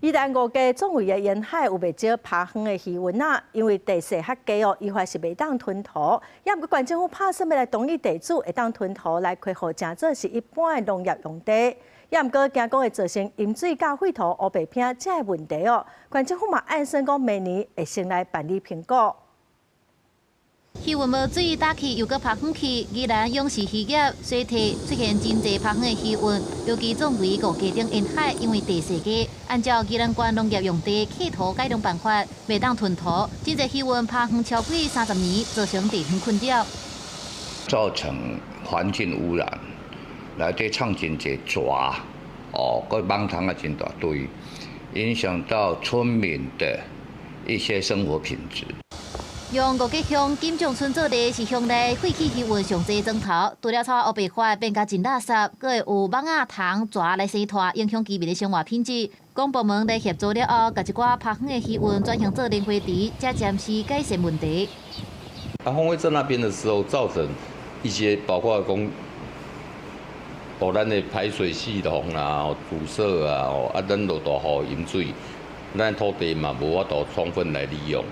宜蘭五家總圍的沿海有袂少拋荒的漁塭仔，因為地勢較低哦，依法是袂當吞塗。也毋過縣政府拍算欲來同意地主會當吞塗來開予成做是一般的農業用地。也毋過驚講會造成淹水佮廢塗烏白拚這个問題哦。縣政府嘛按算講明年會先來辦理評估。漁塭無水，打去又閣拋荒去。宜蘭勇士漁業衰退，出現真濟拋荒的漁塭，尤其總圍五家頂沿海，因為地勢低，按照宜蘭縣農業用地客土改良辦法，袂當吞塗，真濟漁塭拋荒超過30年，造成地方困擾。造成環境污染，內底藏真濟蛇，哦，閣蠓蟲仔真大堆，影響到村民的一些生活品質。用五家鄉金匠村做例，是鄉內廢棄漁塭上濟莊頭，除了臭烏白發變甲真垃圾，閣會有蠓仔蟲蛇來生湠，影響居民的生活品質。公部門來協助了後，共一寡拋荒的漁塭轉型做磷肥池，才暫時改善問題。啊，荒廢在那邊的時候，造成一些包括講，哦，咱的排水系統啊，堵塞啊，哦，啊，咱落大雨淹水，咱土地嘛無法度充分來利用。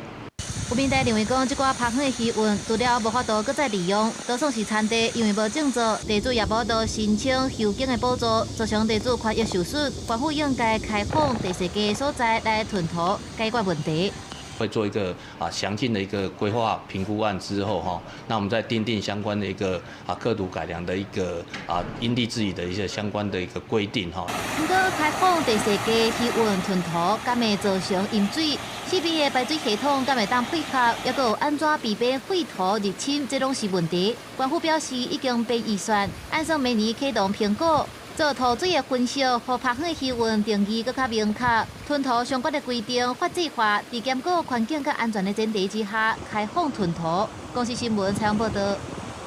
有民代認為講，這寡拋荒的漁塭，除了無法度閣再利用，多數是田地，因為無種作，地主也無法度申請休耕的補助，造成地主權益受損。縣府應該開放地勢低所在來吞塗，解決問題。會做一個詳盡的一個規劃評估案之後哈，那我們再訂定相關的一個客土改良的一個因地制宜的一些相關的一個規定哈。毋過開放地勢低漁塭吞塗，敢會造成淹水？四邊的排水系統敢會當配合？抑閣有按怎避免廢塗入侵？這攏是問題。縣府表示已經編預算，按算明年啟動評估，做塗水的分析，予拋荒的漁塭定義閣較明確，吞塗相關的規定法制化，佇兼顧環境佮安全的前提之下，開放吞塗。公視新聞採訪報導。